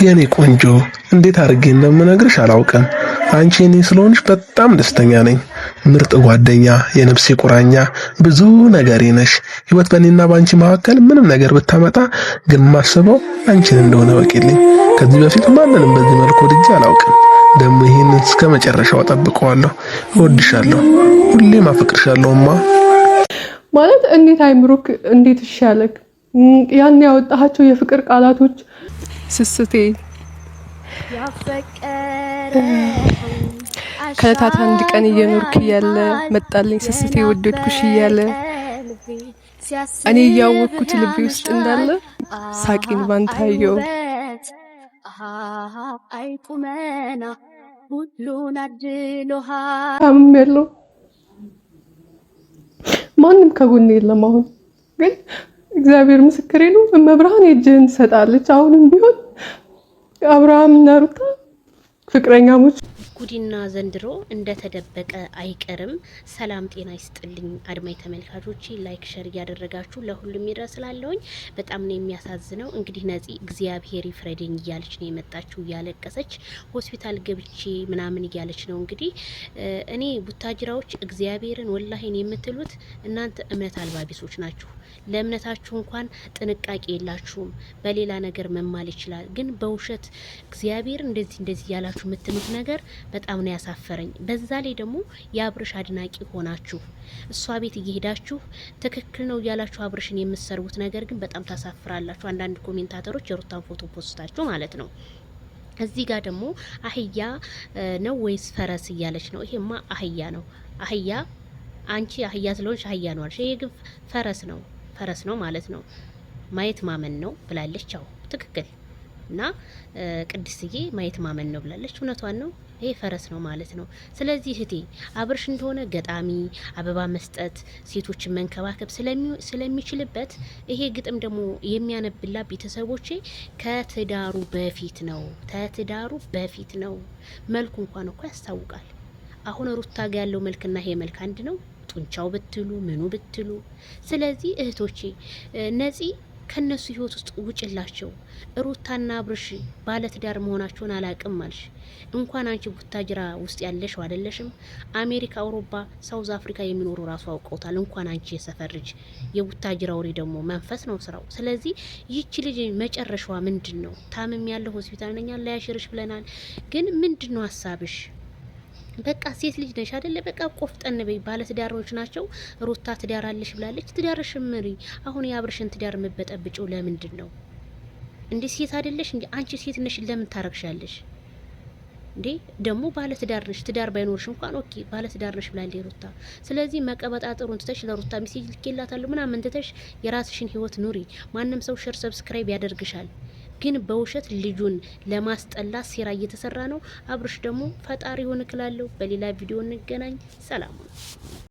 የኔ ቆንጆ፣ እንዴት አድርጌ እንደምነግርሽ አላውቅም። አንቺ የኔ ስለሆንሽ በጣም ደስተኛ ነኝ። ምርጥ ጓደኛ፣ የነፍሴ ቁራኛ፣ ብዙ ነገሬ ነሽ። ህይወት በእኔና በአንቺ መካከል ምንም ነገር ብታመጣ ግን ማስበው አንቺን እንደሆነ እወቂልኝ። ከዚህ በፊት ማንንም በዚህ መልኩ ወድጄ አላውቅም። ደግሞ ይህንን እስከ መጨረሻው እጠብቀዋለሁ። እወድሻለሁ፣ ሁሌም አፈቅርሻለሁማ። ማለት እንዴት አይምሮክ እንዴት ይሻለክ? ያን ያወጣሃቸው የፍቅር ቃላቶች ስስቴ ከእለታት አንድ ቀን እየኖርክ እያለ መጣልኝ ስስቴ ወደድኩሽ እያለ እኔ እያወቅኩት ልቤ ውስጥ እንዳለ ሳቂን ባንታየው። ታምሜያለሁ። ማንም ከጎኔ የለም። አሁን ግን እግዚአብሔር ምስክሬ ነው። እመብርሃን የእጅህን ትሰጣለች። አሁንም ቢሆን አብርሃም እና ሩታ ፍቅረኛሞች። ጉዲና ዘንድሮ እንደተደበቀ አይቀርም። ሰላም ጤና ይስጥልኝ አድማጭ ተመልካቾቼ፣ like share እያደረጋችሁ ለሁሉም ይድረስላለሁኝ። በጣም ነው የሚያሳዝነው። እንግዲህ ነፂ እግዚአብሔር ይፍረደኝ እያለች ነው የመጣችው፣ እያለቀሰች ሆስፒታል ገብቼ ምናምን እያለች ነው። እንግዲህ እኔ ቡታጅራዎች እግዚአብሔርን ወላሂን የምትሉት እናንተ እምነት አልባ ቢሶች ናችሁ። ለእምነታችሁ እንኳን ጥንቃቄ የላችሁም። በሌላ ነገር መማል ይችላል፣ ግን በውሸት እግዚአብሔር እንደዚህ እንደዚህ እያላችሁ የምትሉት ነገር በጣም ነው ያሳፈረኝ። በዛ ላይ ደግሞ የአብርሽ አድናቂ ሆናችሁ እሷ ቤት እየሄዳችሁ ትክክል ነው እያላችሁ አብርሽን የምትሰርቡት ነገር ግን በጣም ታሳፍራላችሁ። አንዳንድ commentator ኦች የሩታን ፎቶ ፖስታችሁ ማለት ነው። እዚህ ጋር ደግሞ አህያ ነው ወይስ ፈረስ እያለች ነው። ይሄማ አህያ ነው። አህያ አንቺ አህያ ስለሆንሽ አህያ ነው አልሽ። ይሄ ግን ፈረስ ነው፣ ፈረስ ነው ማለት ነው። ማየት ማመን ነው ብላለች። አዎ ትክክል። እና ቅድስትዬ ማየት ማመን ነው ብላለች። እውነቷን ነው። ይሄ ፈረስ ነው ማለት ነው። ስለዚህ እህቴ አብርሽ እንደሆነ ገጣሚ፣ አበባ መስጠት፣ ሴቶችን መንከባከብ ስለሚችልበት ይሄ ግጥም ደግሞ የሚያነብላ ቤተሰቦቼ ከትዳሩ በፊት ነው። ከትዳሩ በፊት ነው። መልኩ እንኳን እኮ ያስታውቃል። አሁን ሩታ ጋ ያለው መልክና ይሄ መልክ አንድ ነው። ጡንቻው ብትሉ ምኑ ብትሉ። ስለዚህ እህቶቼ ነፂ ከነሱ ህይወት ውስጥ ውጭላቸው። ሩታና አብርሽ ባለትዳር መሆናቸውን አላቅም አልሽ። እንኳን አንቺ ቡታጅራ ውስጥ ያለሽው አይደለሽም። አሜሪካ፣ አውሮፓ፣ ሳውዝ አፍሪካ የሚኖሩ ራሱ አውቀውታል። እንኳን አንቺ የሰፈር ልጅ፣ የቡታጅራ ወሬ ደግሞ መንፈስ ነው ስራው። ስለዚህ ይቺ ልጅ መጨረሻዋ ምንድን ነው? ታምም ያለው ሆስፒታል ነኛ ላያሽርሽ ብለናል። ግን ምንድን ነው ሀሳብሽ? በቃ ሴት ልጅ ነሽ አይደለ? በቃ ቆፍጠን በይ። ባለትዳሮች ናቸው። ሩታ ትዳር አለሽ ብላለች። ትዳርሽ ምሪ። አሁን የአብርሽን ትዳር የምበጠብጭው ለምንድን ነው እንዴ? ሴት አይደለሽ እንዴ? አንቺ ሴት ነሽ፣ ለምን ታረግሻለሽ እንዴ? ደግሞ ባለትዳር ነሽ። ትዳር ባይኖርሽ እንኳን okay፣ ባለትዳር ነሽ ብላለች ሩታ። ስለዚህ መቀበጣጠሩን ትተሽ ለሩታ message ልኬላታለሁ ምናምን ትተሽ የራስሽን ህይወት ኑሪ። ማንም ሰው share subscribe ያደርግሻል። ግን በውሸት ልጁን ለማስጠላት ሴራ እየተሰራ ነው። አብርሽ ደግሞ ፈጣሪ ሆን እክላለሁ። በሌላ ቪዲዮ እንገናኝ። ሰላም ነው።